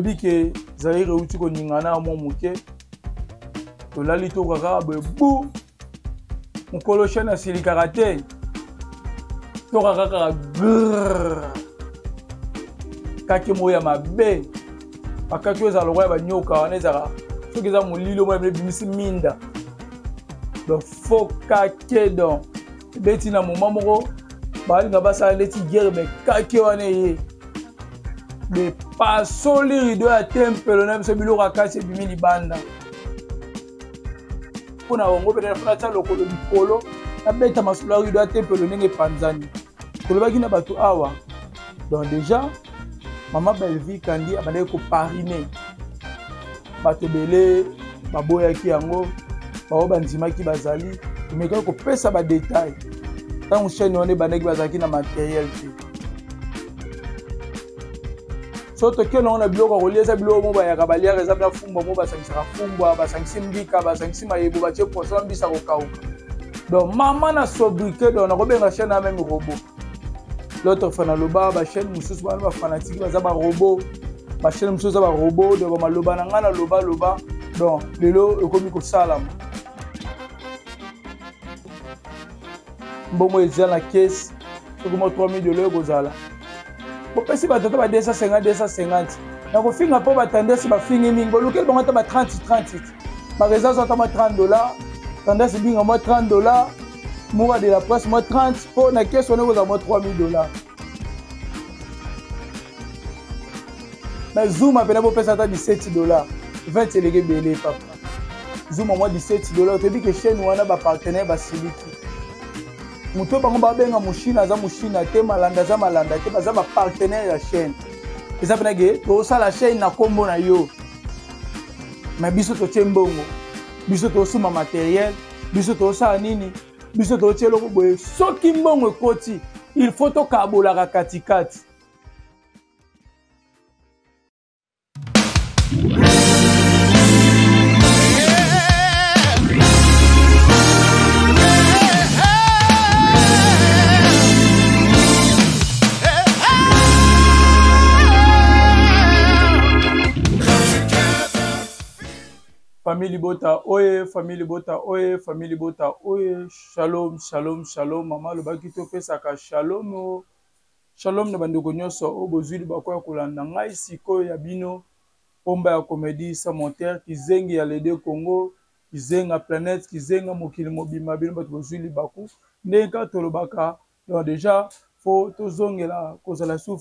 Toyebi ke Zaire euti koningana mwa moke, tolali toka kaka boye bu mokolo chaîne asilikaka te, toka kaka grrr kake moko ya mabe, bakaki oyo ezala lokola banyoka wana, ezalaka soki eza molili omona ebimisi minda, donc faux kake. Donc ebeti na moment moko balinga basala ndeti guerre, mais kake wana eye bepasoli rido ya tempelo na biso, biloko ya kasi ebimi libanda. Mpo na yango mpe natya lokolo likolo, nabeta masolo ya rido ya tempelo ndenge epanzani. Tolobaki na bato awa, donc déjà mama Bellevue Kandi abandaki koparine bato ebele, baboyaki yango, baoyo bandimaki bazali. Tomekaki kopesa badetail ntango chaîne wana ebandaki, bazalaki na materiel te. So tokei nango na biloko ya kolia, eza biloko mo bayaka baliaka, eza bna fumbwa mo basangisaka fumbwa, basangisi mbika, basangisi mayebo, batie poisson, mbisa kokauka. Donc mama na sobriquet, donc nakobenga chaîne ya meme robot. L'autre fois naloba bachaîne mosusu bana bafanatike baza barobot, bachaîne mosusu eza barobot. Donc bamaloba na ngai naloba loba, donc lelo ekomi kosalama. Mbongo eza na kese, soki mwa 3000 dollars ekozala, bopesi bato ata ba 250 250 na kofinga, mpo batendance bafingi mingi, bolukeli bango ata ba 30 30, barezazo ata mwa 30 dollars, tendance ebinga mwa 30 dollars, Moura de la presse mwa 30, mpo na kese wana ekozala mwa 3000 dollars. Mais Zuma mpena bopesa ata 17 dollars, 20 eleki ebele papa Zuma, mwa 17 dollars. Toyebi ke chaîne wana bapartenaire basiliki, moto bango babenga moshina aza moshina te, malanda aza malanda te, baza bapartenaire ya chaîne. Eza mpena ke tosala chaîne na nkombo na yo, mais biso totie mbongo, biso tosomba matériel, biso tosala nini, biso totie eloko boye. Soki mbongo ekoti, il faut tokabolaka katikati. Famille Libota oye, famille Libota oye, famille Libota oye, shalom, shalom, shalom. Mama alobaki topesaka shalom o. Shalom na bandeko nyonso oyo bozwi libaku ya kolanda ngai sikoyo, ya bino Pomba ya Comédie sans monteur, kizengi ya lede Congo, kizenga planète, kizenga mokili mobimba. Bino bato bozwi libaku, ndenge kaka tolobaka, donc déjà fo tozongela kozala su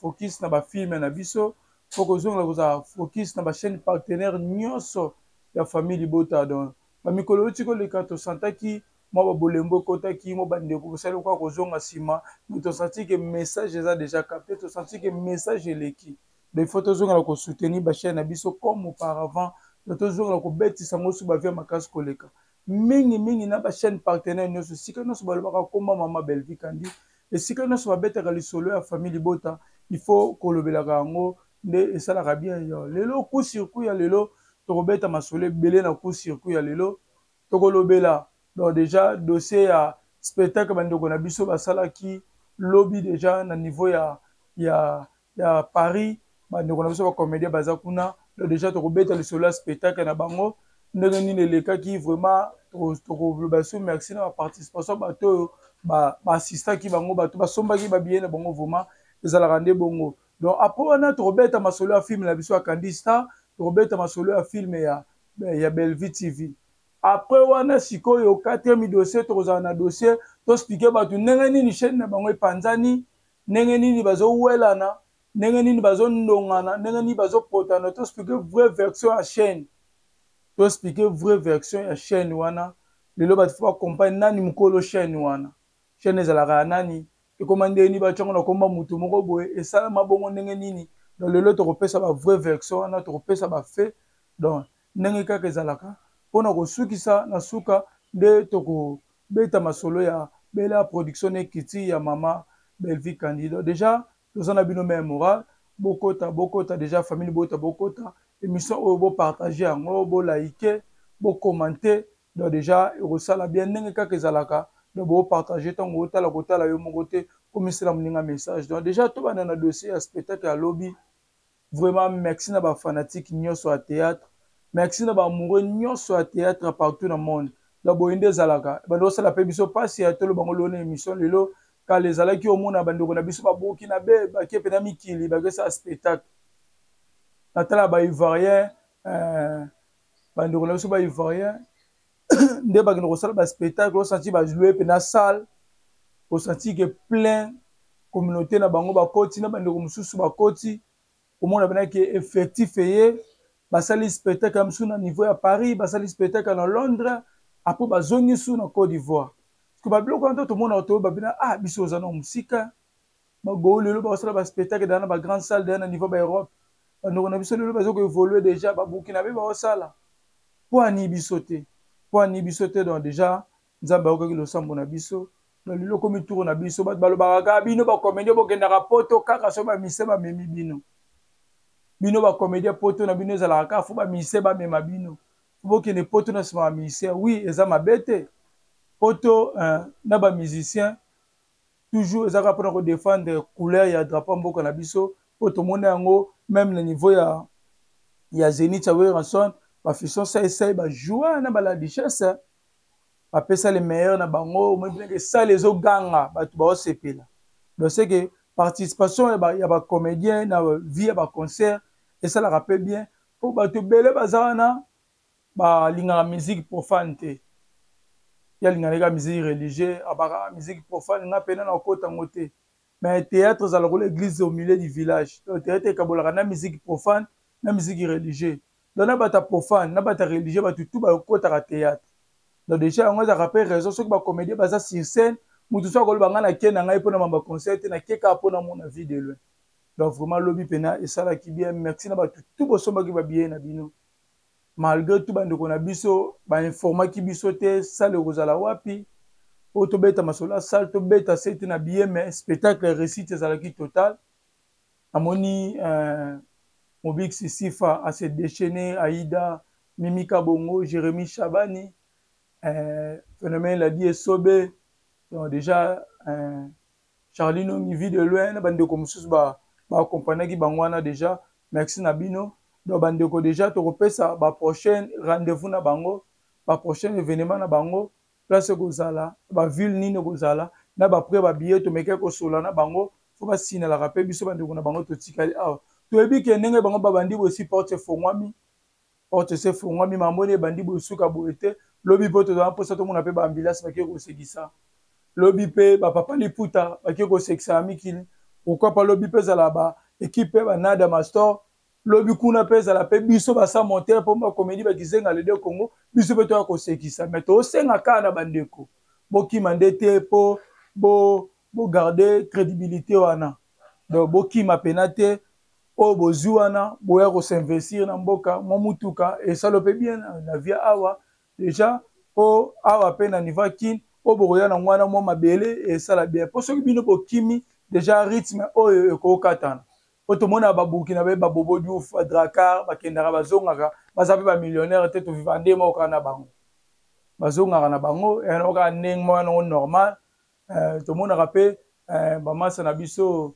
focus na bafilme na biso, fo kozongela kozala focus na bachaîne partenaire nyonso ya famille Libota. Donc bamikolo euti koleka, tosantaki mwa babolembo ekotaki, mwa bandeko bosali lokola kozonga nsima, mais tosanti ke message eza déjà capté, tosanti ke message eleki. Donc il faut tozongela kosoutenir bachaîne na biso comme auparavant, donc tozongela kobetisa yango su bavia makasi koleka, mingimingi na bachaîne partenaire nyonso. Esika nyonso balobaka komba mama Bellevue Kandi, esika nyonso babetaka lisolo ya famille Libota, il faut kolobelaka yango nde esalaka bien. Yo lelo coup sur coup ya lelo, tokobeta masolo ebele na coup sur coup ya lelo. Tokolobela donc déjà dossier ya spectacle bandeko na biso basalaki lobi déjà na niveau ya Paris. Bandeko na biso bacomédien baza kuna, donc déjà tokobeta lisolo ya spectacle na bango ndenge nini elekaki. Vraiment tokoloba su merci na baparticipation, bato oyo baassistaki bango, bato basombaki babillet na bango. Vraiment ezalaka nde bongo. Donc après wana tokobeta masolo ya filme na biso ya Candy Star, tokobeta masolo ya filme ya Bellevue TV. Après wana sikoyo quatrième dossier, tokozala na dossier toexpliquer bato ndenge nini chaîne na bango epanzani, ndenge nini bazowelana, ndenge nini bazondongana, ndenge nini bazopotana. Toexpliquer vraie version ya chaîne, toexpliquer vraie version ya chaîne wana. Lelo bato fo bacomprendre nani mokolo chaîne wana, chaîne ezalaka ya nani, ekoma ndenge nini, batiango na komba motu moko boye, esalama bongo ndenge nini. Donc lelo tokopesa ba vraie version wana, tokopesa bafaits, donc ndenge kaka ezalaka. Mpona kosukisa na suka nde tokobeta masolo ya Bela Production na ekiti ya mama Bellevue Kandi. Déjà toza na bino même moral, bokota, bokota déjà famille bota, bokota émission oyo, bopartage yango, bolike, bokommente. Donc déjà ekosala bien ndenge kaka ezalaka. Donc bopartage, ntango otala, kotala yo moko te, komisela moninga message. Donc déjà tobanda na dossier ya spectacle ya lobi. Vraiment merci na ba fanatique nyonso ya théâtre, merci na ba amoureux nyonso ya théâtre partout na monde. Donc boye nde ezalaka, bando osala mpe biso mpasi ya tolo bango lona émission lelo. Kala ezalaki omona bandeko na biso baboki na be bake mpe na mikili, bakesala spectacle. Natala ba Ivoirien, bandeko na biso ba Ivoirien nde bakende kosala ba spectacle, osanti bajoue mpe na salle, osanti ke plein communauté na bango bakoti na bandeko mosusu bakoti, omona mpena ke effectif eye. Basali spectacle ya mosusu na niveau ya Paris, basali spectacle na Londres, après bazongi su na Côte d'Ivoire. Parce que babiloko wana to tomonaka, toyeba mpena, ah, biso oza na mosika. Bagou lelo bakosala baspectacle daa na bagrande salle daa na niveau baEurope. Bandeko na biso lelo baza koévolue déjà, baburkina mpe baosala, mpo ani biso te, mpo ani biso te? Donc déjà Nzambe ayokaki losambo na biso. Donc lelo komi tour na biso. Bato balobaka kaka, bino bacomédien bokendaka Poto kaka so bamise bamemi bino. Bino bacomédien, Poto na bino ezalaka kaka fo bamise bamema bino, fo bokende Poto na nsima bamusicien. Oui, eza mabe te. Poto na bamusicien toujours eza kaka mpona kodéfendre couleur ya drapeau mboka na biso, mpo tomoni yango même na niveau ya Zénith ya Werrason, bafison saisai bajoie na bala Duchesse, bapesa le meilleur na bango. Omoni ndenge esala, ezoganga, bato baosepela. Donc c'est que participation ya bacomédien na vie ya baconcert esalaka mpe bien, mpo bato ebele baza wana balingaka musique profane te. Ye alingaka kaka musique religieux, abaka musique profane, nga mpena na okota yango te. Mais théâtre ezala lokola église au milieu du village. Donc théâtre ekabolaka na musique profane na musique religieux. Donc na bato ya profane na bato ya religieux, bato tu bakotaka théâtre. Donc déjà yango ezalaka mpe raison. Soki bacomédien baza sur scène, motu so akoloba, ngai nake na ngai mpona mamba concert te, nake kaka mpona mona Vie de Loin. Donc vraiment lobi mpena esalaki bien. Merci na bato tu bosombaki babillet na bino. Malgré tout, bandeko na biso bainformaki biso te salle ekozala wapi po tobeta masolo ya salle, tobeta se te na billet, mais spectacle réussite ezalaki total. Namoni Mobix Sifa ase déchaîné, Aïda, Mimika Bongo, Jérémy Chabani, Phénomène Ladi Esobe. Donc déjà Charlie Nongi, Vie de Loin na bandeko mosusu baaccompagnaki bango wana, déjà merci na bino. Donc bandeko, déjà tokopesa baprochaine rendez-vous na bango, baprochaine événement na bango, place ekozala, baville nini ekozala, na baprix babillet. Tomekaki kosola na bango, fo basinalaka mpe biso bandeko na bango totikali awa. Toyebi ke ndenge bango babandi boye, si porte efongwami, porte se efongwami, mamoni ebandi boye, suka boye te. Lobi mpo tozala mposa tomona mpe baambulance bake kosekisa, lobi mpe bapapa liputa bake kosekisa ya mikili. Pourquoi pas lobi mpe ezala ba équipe banada Mastor, lobi kuna mpe ezala mpe biso basa montere, mpo bacomédie bakizenga le deux Congo, biso mpe toya kosekisa. Mais tosenga kaka na bandeko, bokima nde te, mpo bogarde crédibilité wana. Donc bokima pena te, oyo bozwi wana, boya kosinvestir na mboka. Mwa mutuka esalo mpe bien na via awa déjà, mpo awa mpe na niveau Kine oyo bokoya nango wana, mwa mabele esala bien. Mpo soki bino bokimi déjà, rythme oyo ekokatana, po tomona baburkina be, babobo Diouf, badracar bakendaka, bazongaka, baza mpe bamillionnaire te. Toviva nde moko kaka na bango, bazongaka na bango yango kaka ndenge moko yango normal. Tomonaka mpe bamasa na biso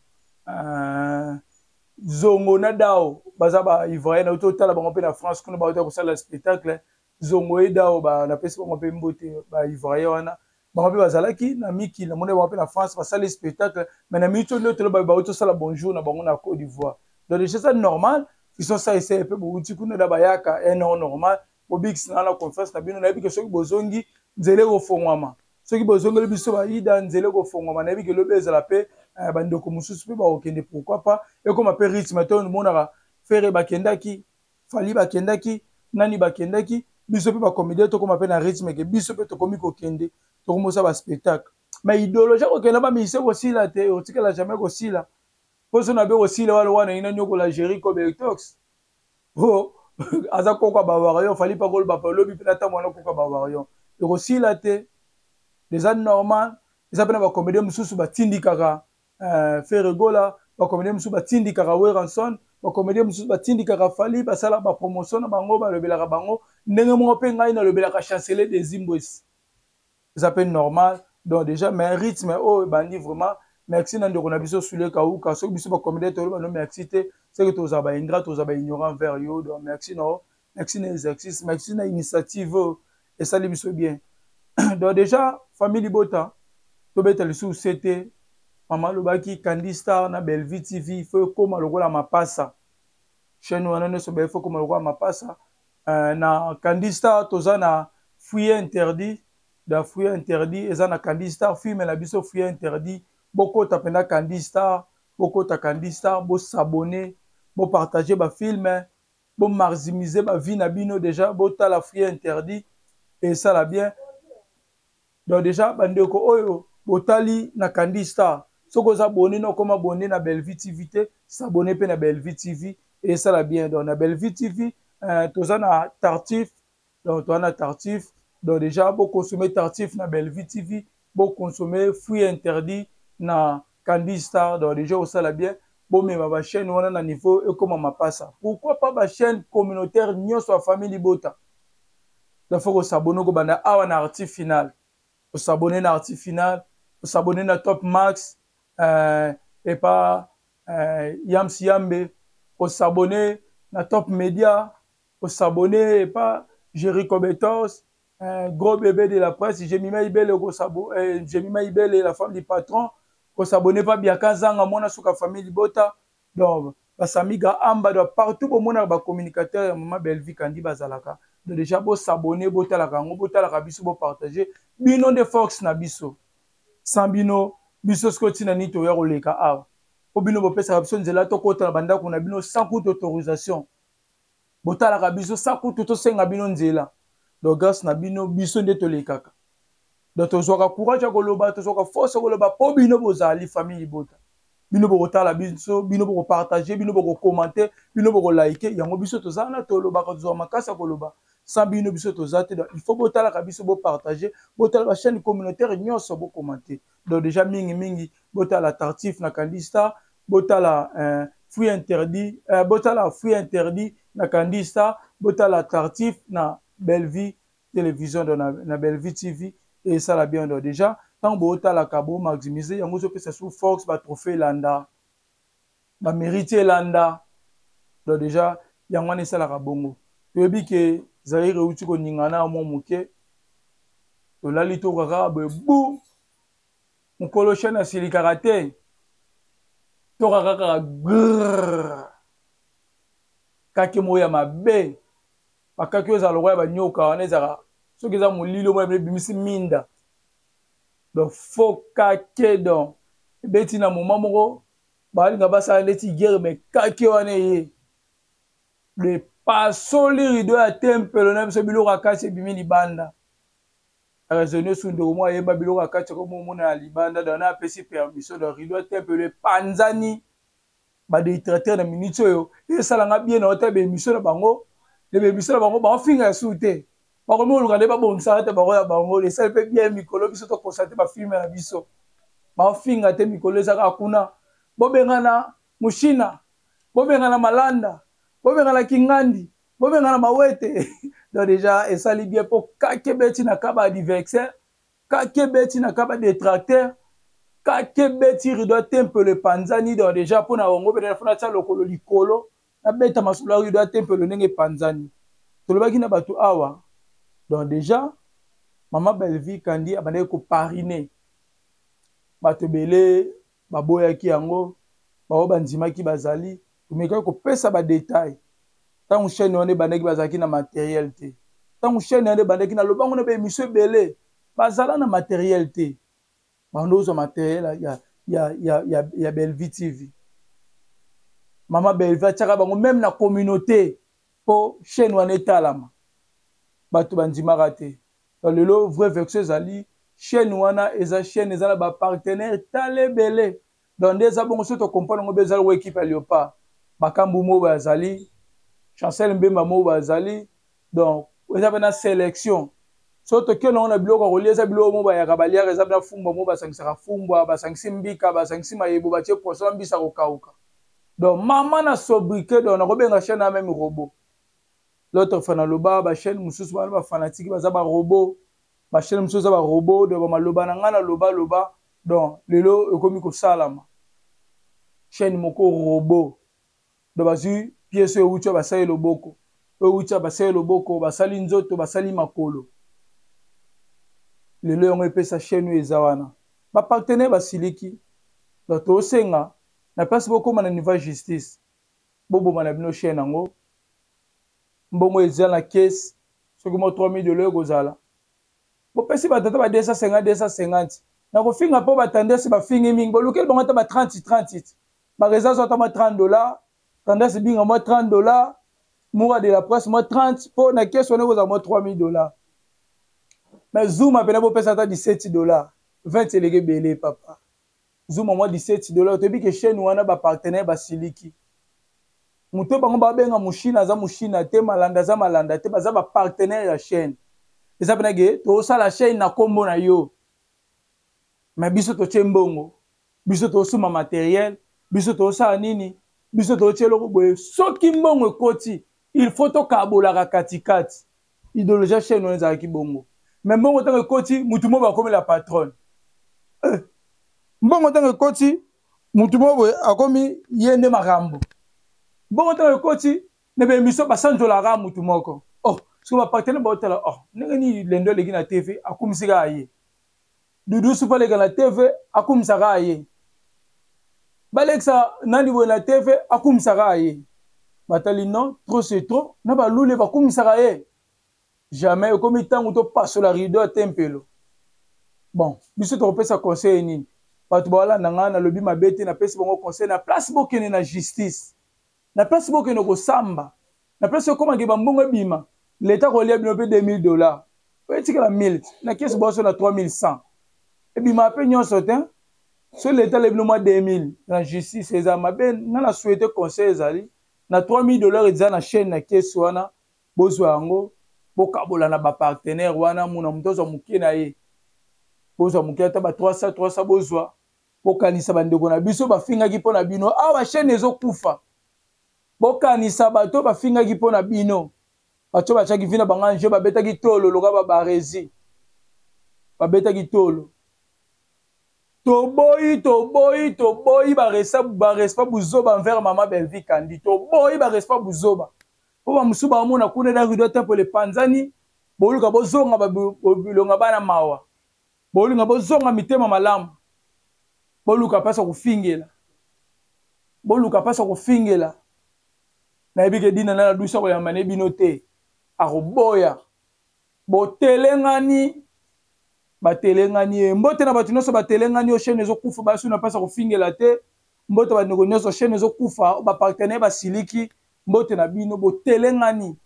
Zongo na Dao, baza baivoirien na totala bango mpe na France kuna, bauta kosala spectacle. Zongo ye Dao, napesi bango mpe mbote. Baivoirien wana, bango mpe bazalaki na mikili, namoni bango mpe na France basali spectacle. Mais na miniti oyo nde toloba, bauti tosala bonjour na bango na Côte d'Ivoire. Donc déjà ça normal, ils ça essaye mpe bouti kuna da bayaka eno normal. Bobikisi na confiance na bino. Nayebi ke soki bozongi, nzela ekofongwama. Soki bozongeli biso bayida, nzela ekofongwama. Nayebi ke lobi ezala mpe bandeko mosusu mpe bakokende. Pourquoi pas ekóma mpe rythme to omonaka Ferre bakendaki, Fally bakendaki, nani bakendaki, biso mpe bacomédien tokóma mpe na rythme ke biso mpe tokomi kokende, tokomosala baspectacle. Mais idéologie kokenda bamusicien kosila te, otikala jamais kosila. Mpo so na be kosila wana, wana ina nyokola Jericho Beltox po aza koko ya bawarrior. Fally mpa koloba pa olobi mpe na ntango wana koko ya bawarrior ekosila te, eza normal. Eza mpe na bacomédien mosusu batindikaka Ferre Gola, bacomédien mosusu batindikaka Werrason, bacomédien mosusu batindikaka Fally, basalaka bapromotion na bango, balobelaka bango ndenge moko mpe ngai nalobelaka Chancelier des Imbwesi, eza mpe normal. Donc déjà, mais rythme oyo ebandi vraiment. Merci na ndeko na biso Sule Kauka. Soki biso ba comédien toloba no merci te, c'est que tozala ba ingrat, tozala ba ignorant vers yo. Donc merci na yo, merci na exercice, merci na initiative oyo esali biso bien. Donc déjà famille libota tobeta lisusu sete. Mama alobaki Candy Star na Bellevue TV faut ekoma lokola mapasa. Chaîne wana nyonso ba faut ekoma lokola mapasa. Na Candy Star toza na fruit interdit, da fruit interdit eza na Candy Star, film na biso fruit interdit. Bokota penda Candy Star, bokota Candy Star, bo s'abonner, bo partager ba film, bo maximiser ba vie na bino déjà, botala fruit interdit et ça la bien. Donc déjà bandeko oyo botali na Candy Star, soki oza abonné na okoma abonné na Bellevue TV te, s'abonner pe na Bellevue TV et ça la bien. Donc na Bellevue TV, toza na Tartuffe, donc toza na Tartuffe. Donc déjà bo consommer Tartuffe na Bellevue TV, bo consommer fruit interdit na Candy Star. Donc déjà osala bien, bomema ba chaîne wana na niveau ekoma mapasa. Pourquoi pas ba chaîne communautaire nyonso ya famille libota? Donc faut s'abonner ko banda awa na article final. Ko s'abonner na article final, ko s'abonner na Top Max, et pas Yams Yambe, ko s'abonner na Top Media, ko s'abonner et pas Jericho Betos, gros bébé de la presse, Jemima Ibele, ko Jemima Ibele, la femme du patron, ko s'abonner pas Biaka Zanga, mona suka famille libota. Donc basamiga amba, donc partout bomona ba communicateur ya mama Bellevue Kandi bazalaka. Donc déjà bo s'abonner, bo talaka yango, bo talaka biso, bo partager bino de Fox na biso. Sans bino biso siko tina ni to ya koleka awa. Po bino bo pesa biso nzela to kota na bandako na bino sans coup d'autorisation. Bo talaka biso sans coup to senga bino nzela. Donc grâce na bino biso nde tolekaka. Donc tozwaka courage ya koloba, tozwaka force ya koloba po bino bozali famille libota. Bino bokotala biso, bino bokopartager, bino bokocommenter, bino bokolike, yango biso tozala na tolobaka, tozwa makasi ya koloba. Sans bino biso toza te. Donc il faut botalaka biso, bopartager, botala ba chaîne communautaire nyonso, bocommenter. Donc déjà mingi mingi botala Tartuffe na Candy Star, botala fruit interdit, botala fruit interdit na Candy Star, botala Tartuffe na Bellevue télévision, donc na Bellevue TV, et ça la bien. Donc déjà tant botalaka bo maximiser yango, ozopesa sous force ba trophée landa, ba mérité landa. Donc déjà yango wana esalaka bongo. Toyebi ke Zaïre euti koningana mwa moke, tolali to kaka boye bu mokolo chaîne asilikaka te, toka kaka grrr kake moko ya mabe. Bakaki oyo ezala lokola banyoka wana, ezalaka soki eza molili omona ebimisi minda. Donc fo kake, donc ebeti na moment moko balinga basala neti guerre, mais kake wana eye le pasoli rideau ya tempelo na biso, biloko ya kati ebimi libanda. Raisonne su ndeko moko ayemba biloko ya kati akomomona ya libanda. Donc na apesi permission, donc rideau ya tempelo epanzani. Badétracteur na minute oyo esalanga bien na ota baémission na bango, le baémission na bango baofinga ya su te, bakomi koluka nde babongisaka te bango ya bango. Esali mpe bien mikolo biso tokonstate bafilme na biso baofinga te. Mikolo ezaka kuna bobengana Mushina, bobengana Malanda, bobengana Kingandi, bobengana Mawete. Donc déjà esali bien mpo kake beti na ka baadversaire, kake beti na ka badétracteur, kake beti rideau tempelo epanzani. Donc déjà mpona bango mpe fona tia lokolo likolo, nabeta masolo ya rideau ya tempelo ndenge epanzani. Tolobaki na bato awa. Donc déjà mama Bellevue Kandi abandaki koparrainer bato ebele, baboyaki yango, bao bandimaki bazali. Tomekaki kopesa badétail ntango chaîne wana ebandaki, bazalaki na matériel te. Ntango chaîne wana ebandaki, na lobango na baémission ebele, bazala na matériel te, bando ozwa matériel ya Bellevue TV. Mama Bellevue atiaka bango même na communauté mpo chaîne wana etalama, bato bandimaka te. Lelo vraie version ezali chaîne wana, eza chaîne eza na bapartenaire tala ebele. Donc nde eza bongo, soki tocomprendre yango mpe, eza lokola équipe ya Léopard, bakambu moko bazali, Chancel Mbemba moko bazali. Donc eza mpe na sélection. So tokende yango na biloko ya kolia, eza biloko moko bayaka baliaka, eza mpe fumbwa moko basangisaka fumbwa, basangisi mbika, basangisi mayebo, batie poisson, mbisa kokauka. Donc mama na sobriquet, donc nakobenga chaîne ya même robot. L'autre fois naloba bachaîne mosusu bana bafanatike baza barobot, bachaîne mosusu eza barobot. Donc bamaloba na ngai naloba loba. Donc lelo ekomi kosalama chaîne moko robot. Donc bazwi pièce oyo ewuti basali loboko, oyo ewuti basali loboko, basali nzoto, basali makolo. Lelo yango epesa chaîne oyo eza wana. Bapartenaire basiliki. Donc tosenga na place bokóma na niveau ya justice, boboma na bino chaîne yango. Mbongo eza na caisse, soki mo 3000 $ ekozala, bopesi batata ba 250 250. Na kofinga mpo batendance bafingi mingi, bolukeli bango ata ba 30 30. Bareza azwa ata mwa 30 $, tendance binga mwa 30 $, Moura de la presse mwa 30, mpo na caisse wana ekozala mwa 3000 $. Mais Zuma mpena bopesa ata 17 $, 20 eleki ebele. Papa Zuma, mwa 17 $. Toyebi ke chaîne wana bapartenaire basiliki. Moto bango babenga Moshina aza Moshina te, Malanda aza Malanda te, baza bapartenaire ya chaîne. Eza mpena ke tosala chaîne na nkombo na yo, mais biso totie mbongo, biso tosomba matériel, biso tosala nini, biso totie eloko boye. Soki mbongo ekoti, il faut tokabolaka katikati. Idéologie ya chaîne wana ezalaki bongo. Mais mbongo ntango ekoti, mutu moko akomela patronne. Mbongo ntango ekoti, mutu moko boye akomi ye nde makambo. Mbongo ntango ekoti na baémission, basanjolaka mutu moko. Oh, soki bapartenaire baotala, oh, ndenge nini lendo eleki na TV, akumisi kaka ye. Dudu Supu aleka na TV, akumisaka ye. Balekisa nani boye na TV, akumisaka ye. Batali, non, trop c'est trop. Na balule bakumisaka ye jamais. Ekomi ntango topasola rideau ya tempelo. Bon, biso tokopesa conseil nini? Bato baolanda ngai, nalobi mabe te. Napesi bango conseil: na place bokende na justice, na place bokende kosamba, na place ekomaki bambongo ebima, leta kolia bino mpe 2000 $, oyo etikala 1000 na caisse, boso na 3100 ebima mpe nyonso te. So leta alebi bino mwa 2000 na justice, eza mabe. Nga na souhaite, conseil ezali na 3000 $ eza na chaîne na caisse wana, bozwa yango, bokabola na bapartenaire wana. Muna moto azwa moke na ye, bozwa moke, ata ba 300 300, bozwa, bokanisa bandeko na biso bafingaki mpo na bino. Awa chaîne ezokufa, bokanisa bato bafingaki mpo na bino, bato batiaki vi na bango nje, babetaki tolo loka babaresi, babetaki tolo. Toboyi, toboyi, toboyi barespect buzoba envers mama Belvi Kandi. Toboyi barespect buzoba mpo bamosusu baomona kuna da rideau temple epanzani. Boluka bozonga bilonga bana mawa, bolinga bozonga mitema malamu. Boluka mpasi kofingela, boluka mpasi kofingela. Nayebi ke dina na dusa koyamba ne bino te, akoboya. Botelengani, batelengani ye. Mbote na bato nyonso batelengani. Oyo chaîne ezokufa, basu na mpasi kofingela te. Mbote bandeko nyonso, chaîne ezokufa, bapartenaire basiliki. Mbote na bino. Botelengani,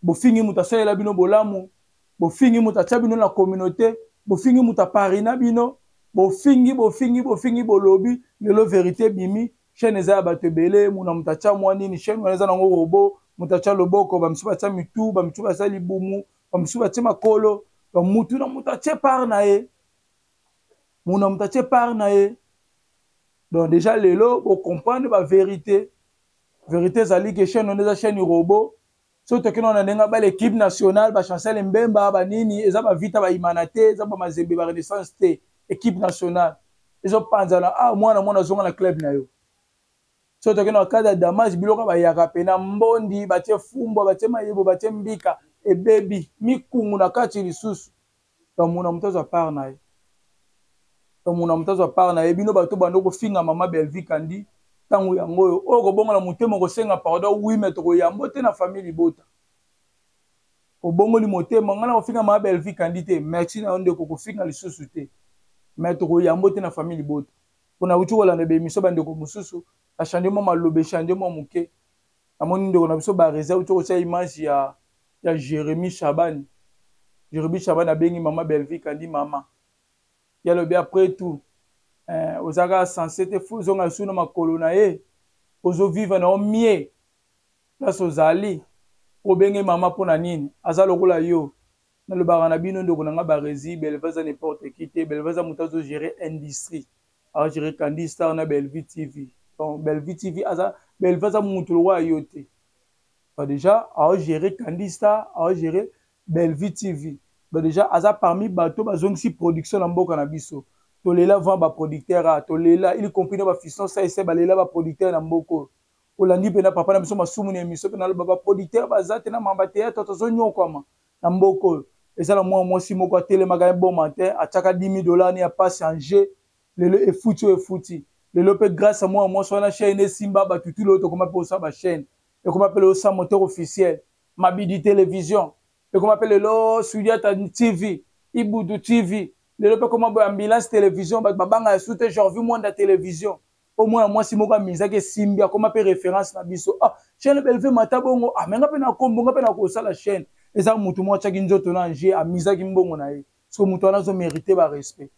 bofingi moto asalela bino bolamu, bofingi moto atia bino na communauté, bofingi moto apari na bino, bofingi, bofingi, bofingi, bolobi. Lelo vérité ebimi, chaîne eza ya bato ebele. Muna moto atya mwa nini, chaîne wana eza nango robot. Moto atya loboko, bamisusu batya mitu, bamisusu batya libumu, bamisusu batie makolo. Mutu na moto atie part na ye, muna moto atie part na ye. Donc déjà lelo bocomprendre bavérité. Vérité ezali ke chaîne wana eza chaîne robot. Soki tokende na ndenge bala équipe nationale, bachancel Mbemba banini, eza bavita bayimana te, eza bamazembe barenaissance te. Équipe nationale ezopanzana. Ah, mwana mwana azonga na club na yo. Soki tokende na cadre ya damage, biloko bayaka pena mbondi, batie fumbwa, batie mayebo, batie mbika, ebebi mikungu na kati lisusu. Bamuna moto azwa part na ye, bamuna moto azwa part na ye. Bino bato bando kofinga mama Belvi Kandi, ntango yango oyo oyo kobongola motema, kosenga pardon. Oui, mais tokoyambo te na famille libota. Obongoli motema, ngai na kofinga mama Belvi Kandi te. Merci na yo ndeko, kofinga lisusu te, mais tokoyambo te na famille libota. Mpona wuti kolanda baémission, bandeko mosusu achange mwa maloba, echange mwa moke. Namoni ndeko na biso Bareza uti kotia image ya Jérémi Chabani. Jérémi Chabani abengi mama Belvi Kandi mama. Ye alobi après tout, oza kaka censé te fu ozonga lisusu na makolo na ye. Ozovivre na yo mie place ozali, obenge mama mpo na nini? Aza lokola yo. Nalobaka na bino, ndeko na nga Baresi, Belvi aza n'importe qui te. Belvi aza moto azogérer industrie, azogérer Kandi Star na Belvi TV. Donc Belvi TV aza, Belvi aza moto lokola yo te. Déjà aogérer Kandi Star, aogérer Belvi TV. Donc déjà aza parmi bato bazongisi production na mboka na biso. Tolela vent baproducteur a tolela, il compris na bafiston saise balela baproducteur na mboka oyo. Olandi mpe na papa na biso Masumu na émission mpe naloba baproducteur baza te na mamba théâtre, tozonyokwama na mboka oyo. Eza na mwana mwasi moko atelemaka ye bon matin, atiaka 10 000 $ ya passe en jeu. Lelo efuti oyo efuti lelo mpe grâce ya mwana mwasi wana, chaîne esimba bato tu. Lelo tokoma mpe kosala bachaîne, ekoma mpe lelo Sans Moteur Officiel, Mabidi Télévision, ekoma mpe lelo Sudiata TV, Ibutu TV. Lelo mpe koma boye Ambulance Télévision, bato babanga ya su te, Jorvi Mwanda Télévision. Po mwana mwasi moko amizaki, esimbi, akoma mpe référence na biso. Ah, chaîne Belve mata bongo. Ah, me nga mpe na kombo nga mpe na kosala chaîne. Eza motu moko atiaki nzoto na ange, amizaki mbongo na ye. Soki moto wana azomérite barespect,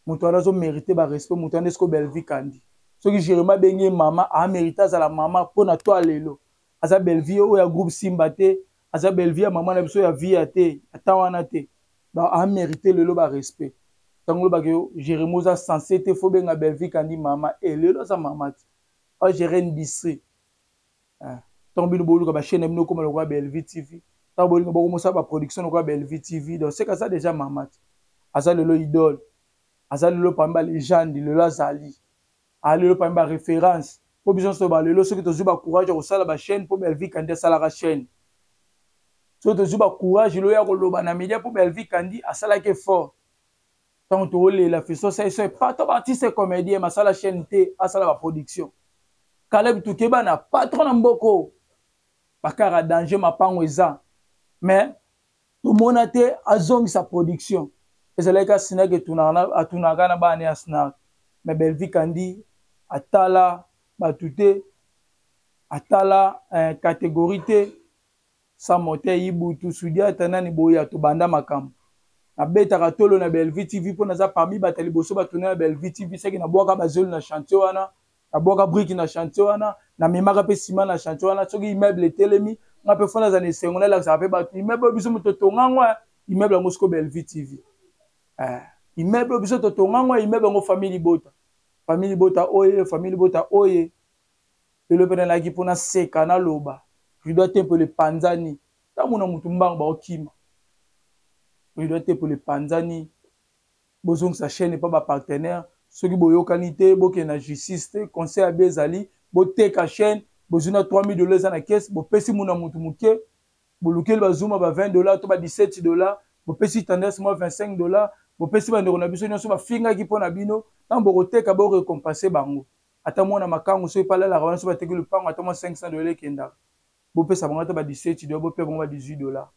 moto wana azomérite barespect, moto wana esiko Belvi Kandi. Soki Jérémi abengi ye mama, amérite azala mama mpo na to alelo aza Belvi oyo ya groupe Simba te, aza Belvi ya mama na biso ya via te, ata wana te. Donc amérite lelo barespect. Ntango olobaki yo Jérémi oza censé te, fo benga Belvi Kandi mama. E lelo aza mama te, agere industrie. Ntango bino boluka bachaîne na bino okoma lokola Belvi TV, ntango bolinga bokomosala baproduction lokola Belvi TV, donc seke aza déjà mama te. Aza lelo idole, aza lelo parmi balégende, lelo azali lelo parmi baréférence. Mpo biso nyonso balelo, soki tozwi bacourage ya kosala bachaîne mpo Belvi Kandi asalaka chaîne, soki tozwi bacourage lelo ya koloba na média mpo Belvi Kandi asalaki effort. Ntango toolela fiso saiso patron baartiste comédien masala chaîne te, asala baproduction. Caleb Tukeba na patron na mboko bakara danger, mapango eza, mais tomona te azongisa production. Ezalaki asinaki, atunaka na bana ya Snack. Mais Belvi Kandi atala bato te, atala catégorie te. Sans Moteur, Ibutu, Sudiata, nani boya, tobanda makambo. Nabetaka tolo na Belvi TV mpo naza parmi bato ya liboso batuna ya Belvi TV. Seki nabwaka bazelo na chantier wana, nabwaka brique na chantier wana, namemaka mpe nsima na chantier wana. Soki immeuble etelemi, nga mpe fo naza na esengo, nalakisaka mpe bato immeuble oyo biso moto totongango. Immeuble yango siko Belvi TV, immeuble oyo biso totongango, immeuble yango famille libota, famille libota oye, famille libota oye. Lelo mpe nalaki mpo naseka, naloba rideau te mpo epanzani. Ntango na motu mbango baokima rideau te mpo epanzani. Bozongisa chaîne epa bapartenaire. Soki boyokani te, bokende na justice te. Conseil ya be ezali boteka chaîne, bozwi na 3000 $ eza na caisse, bopesi muna motu moke, bolukeli bazuma ba 20 $ to ba 17 $, bopesi tendance mwa 25 $, bopesi bandeko na biso nyonso bafingaki mpo na bino. Ntango bokoteka, borécompense bango. Ata mwana makangu soki epalalaka wana, so bateki lupango, ata mwa 500 $ ekendaka, bopesa bango ata ba 17 $, bopesa bango ba 18 $.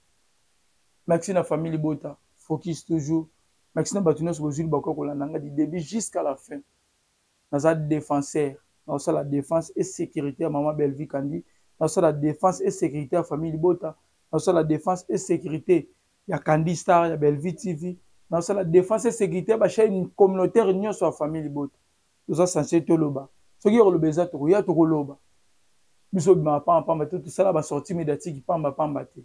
Merci na famille libota, focus toujours. Merci na bato nyonso bozwi libaku ya kolanda nga du début jusqu'à la fin. Naza défenseur, naosala défense et sécurité ya mama Belvi Kandi, naosala défense et sécurité ya famille libota, naosala défense et sécurité ya Kandi Star, ya Belvi TV, naosala défense et sécurité ya bachaîne communautaire nyonso ya famille libota. Toza censé toloba. Soki koloba eza, tokoya tokoloba. Biso obimaka pamba pamba te, tosala basortie médiatique pamba pamba te.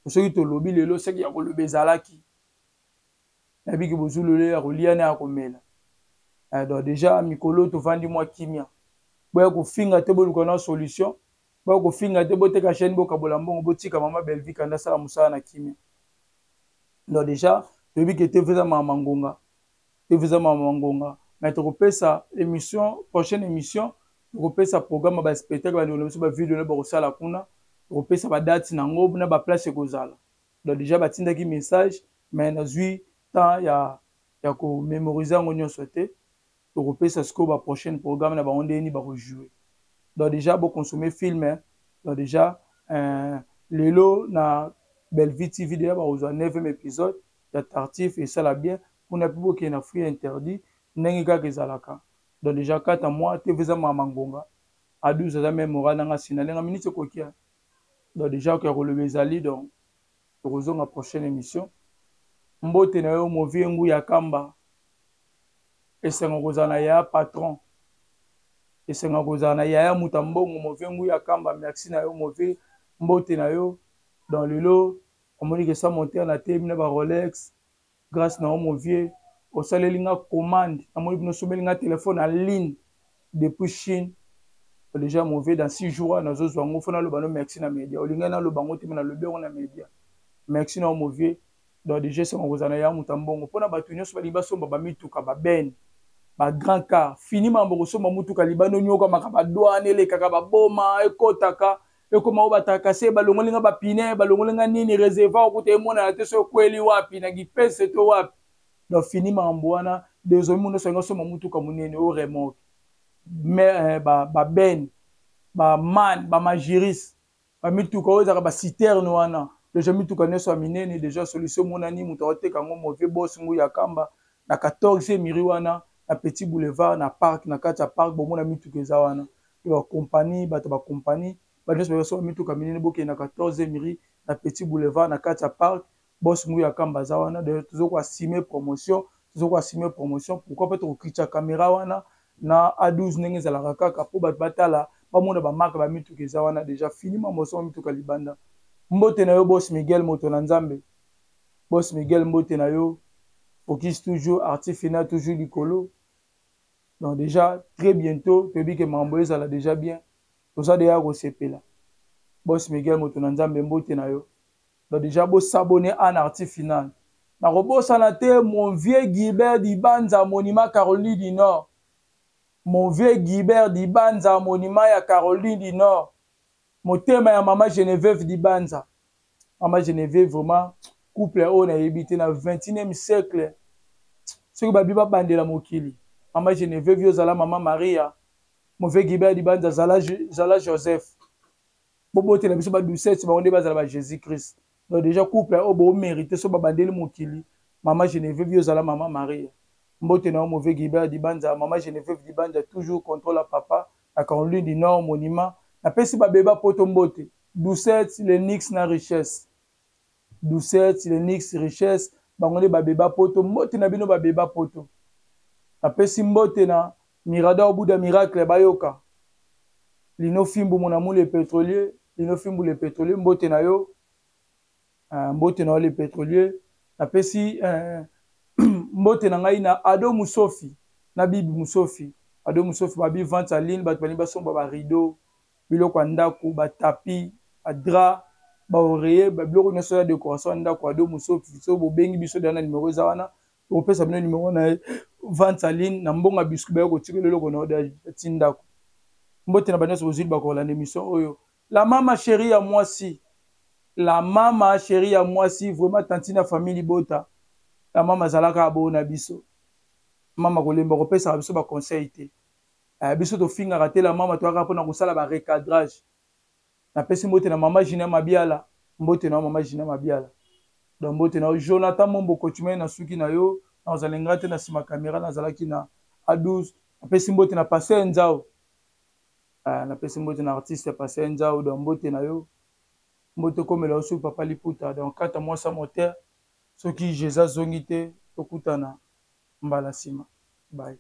Soki tolobi lelo, soki ya koloba ezalaki, nayebiki bozwi lelo ya kolia na ya komela. Donc déjà mikolo tovandi mwa kimia. Boya kofinga te, boluka na solution. Boya kofinga te, boteka chaîne, bokabola mbongo, botika mama Belvi Kanda asala mosala na kimia. Donc déjà toyebi ke te eza mama ngonga, te eza mama ngonga. Mais tokopesa émission, prochaine émission tokopesa programme ya baspectacle. Bandeko na biso bavideo na bakosala kuna, tokopesa badate nango na baplace ekozala. Donc déjà batindaki message, mais nazwi temps ya komémorize yango nyonso te. Tokopesa sikoyo baprochaine programme na bango, ndeni bakojoue. Donc déjà boconsommer film. Donc déjà lelo na Bellevue TV déjà bakozwa 9e épisode ya Tartuffe, esala bien kuna mpe. Bokende na Fruit Interdit ndenge kaka ezalaka. Donc déjà kata mwa TV eza mama ngonga a 12, aza même moral nanga nsina ndenge minute ekokia. Donc déjà okoya koloba ezali. Donc tokozonga prochaine émission. Mbote na yo movie ngu ya kamba, esengo kozala na yaya patron, esengo kozala na yaya moto ya mbongo. Movie ngu ya kamba, merci na yo movie, mbote na yo. Donc lelo omoni ke Sans Moteur na temi na barolex grâce na yo movie. Osaleli nga commande, namoni bino osomeli nga telefone en ligne depuis Chine. Déjà mauvais, dans 6 jours nazozwa yango. Fo naloba no merci na média. Olingai naloba yango te, me nalobi yango na média. Merci na yo mauvais. Donc déjà esengo kozala na ya moto ya mbongo mpona bato nyonso balingi basomba bamituka, babene, bagrand car. Fini mambo kosomba mutuka libanda, onyokamaka, badwane elekaka, baboma ekotaka, ekoma oyo batakase, balongoli nga bapine, balongoli nga nini, réservoir okuta emonana te so ekweli wapi na gipese to wapi. Donc fini makambo wana. Désormais moto nyonso alingi asomba mutuka monene oyo remorque, mais babene, baman, bamagiris, bamituka oyo ezalaka baciterne wana, déjà mituka nyonso ya minene, déjà solution emonani. Moto aoteka yango, mauvais boss ngu ya kamba na 14e rue wana, na Petit Boulevard, na parc, na kati ya parc, bomona mituka eza wana. Bakompagnie, bato bakompagnie, bato nyonso basomba mituka minene, bokende na 14e rue, na Petit Boulevard, na kati ya parc, boss ngu ya kamba aza wana. D'ailleurs tozokoassume promotion, tozokoassume promotion. Pourquoi mpe tokokitya caméra wana na A12 ndenge ezalaka kaka mpo bato batala, bamona bamarke bamituka eza wana. Déjà fini mambo osomba mituka libanda. Mbote na yo, boss Miguel, moto na Nzambe. Boss Miguel, mbote na yo. Focus toujours, arti final toujours likolo. Donc déjà très bientôt toyebi ke makambo ezala déjà bien, toza deya kosepela. Boss Miguel, moto na Nzambe, mbote na yo. Donc déjà bosabone en arti final. Nakobosana te mon vieux Guibert Dibanza, monument Caroline du Nord. Mon vieux Guibert Dibanza, monument ya Caroline du Nord, motema ya mama Geneviève Dibanza. Mama Geneviève, vraiment couple oyo nayebi te na 21e siècle. Soki babi babandela mokili, mama Geneviève, yo ozala mama Maria, mon vieux Guibert Dibanza zala, zala Joseph, bobotela biso badoucette, bango nde bazala ba Jésus Christ. Donc déjà couple oyo bomérite so babandeli mokili. Mama Geneviève, yo ozala mama Maria, mbote na yo, mon vieux Guibert Dibanza. Mama Geneviève Dibanza toujours contrôle ya papa na Caroline du Nord, monument. Napesi babeba poto mbote, Doucette, Lenix na Richesse. Doucette, Lenix, Richesse, bango nde babeba poto. Mbote na bino, babeba poto. Napesi mbote na Mirador Buda Miracle, bayoka Lino Fimbu, mon amour le pétrolier. Lino Fimbu le pétrolier, mbote na yo, mbote na yo le pétrolier. Napesi mbote na ngai na Ado Musofi na Bibi Musofi. Ado Musofi, babi vente en ligne, bato balingi basomba barideau, biloko ya ndako, batapi, badra, baoreiller, babiloko nyonso ya décoration ya ndako. Ado Musofi, so bobengi biso deya na numero eza wana, tokopesa bino numero na ye. Vente en ligne na mbongo ya biscuit, baye kotikela eloko na yo ti ndako. Mbote na banyonso bozwili bakolanda émission oyo. La mama chérie ya mwasi, la mama chérie ya mwasi, vraiment tantine ya famille libota. La mama azalaka aboyo na biso. Mama kolemba kopesaka biso baconseil te. Biso tofingaka te la mama, toyaka mpona kosala barecadrage. Napesi mbote na mama Gina Mabiala, mbote na yo mama Gina Mabiala. Donc mbote na yo Jonathan Mombo Coutumier, na suki na yo nazala ngai te na nsima caméra, nazalaki na A12. Napesi mbote na Paster Nzao, napesi mbote na artiste Paster Nzao. Donc mbote na yo, mbote okomela yo soki papa liputa. Donc kata mwasa moteur, soki Jésus azongi te, tokutana mbala nsima. Bye.